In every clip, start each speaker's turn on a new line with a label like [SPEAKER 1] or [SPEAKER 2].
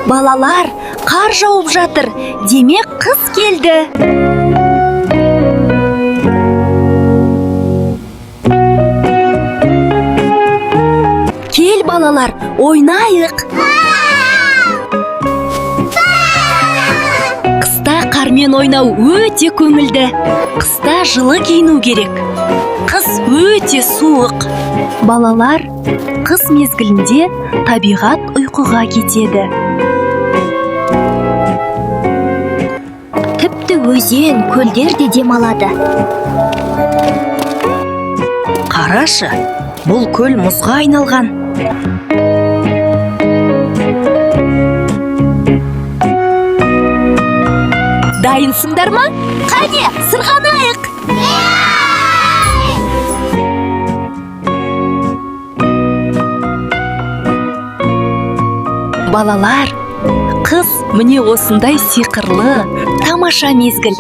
[SPEAKER 1] Балалар, қар жауып жатыр, демек қыс келді. Кел, балалар, ойнайық. Қыста қармен ойнау өте көңілді. Қыста жылы киіну керек. Қыс өте суық. Балалар, қыс мезгілінде табиғат ұйқыға кетеді.
[SPEAKER 2] Тіпті өзен, көлдер де демалады.
[SPEAKER 1] Қарашы, бұл көл мұзға айналған. Дайынсыңдар ма? Қане, сырғанайық! Балалар, қыс міне осындай сиқырлы, тамаша мезгіл.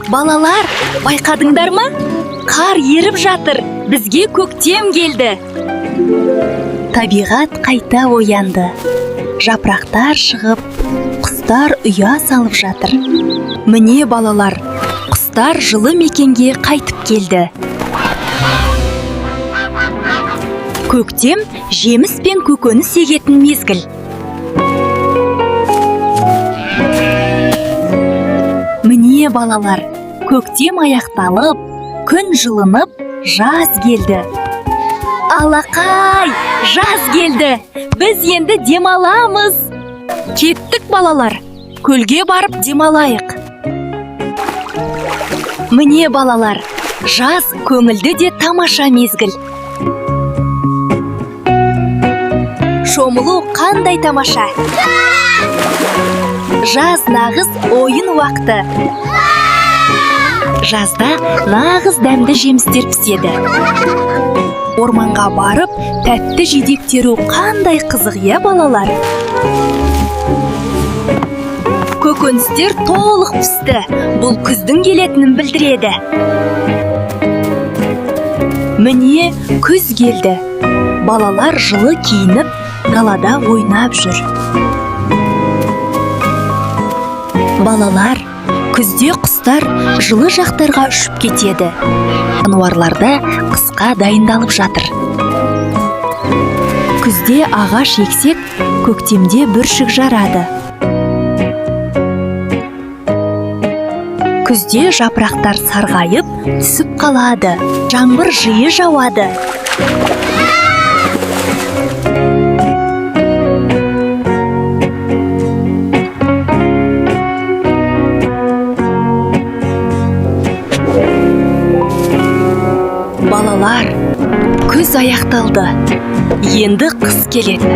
[SPEAKER 1] Балалар, байқадыңдар ма? Қар еріп жатыр, бізге көктем келді. Табиғат қайта оянды. Жапырақтар шығып, құстар ұя салып жатыр. Міне, балалар, құстар жылы мекенге қайтып келді. Көктем жеміс пен көкөніс егетін мезгіл. Міне, балалар, көктем аяқталып, күн жылынып, жаз келді. Алақай, жаз келді. Біз енді демаламыз. Кеттік, балалар, көлге барып демалайық. Міне, балалар, жаз көңілді де тамаша мезгіл. Шомылу қандай тамаша! Жаз нағыз ойын уақыты. Жазда нағыз дәмді жемістер піседі. Орманға барып, тәтті жидек теру қандай қызық, иә, балалар? Көкөністер толық пісті. Бұл күздің келетінін білдіреді. Міне, күз келді. Балалар жылы киініп, далада ойнап жүр. Балалар, күзде құстар жылы жақтарға ұшып кетеді. Жануарлар да қысқа дайындалып жатыр. Күзде ағаш ексек, көктемде бүршік жарады. Күзде жапырақтар сарғайып, түсіп қалады. Жаңбыр жиі жауады. Балалар, күз аяқталды. Енді қыс келеді.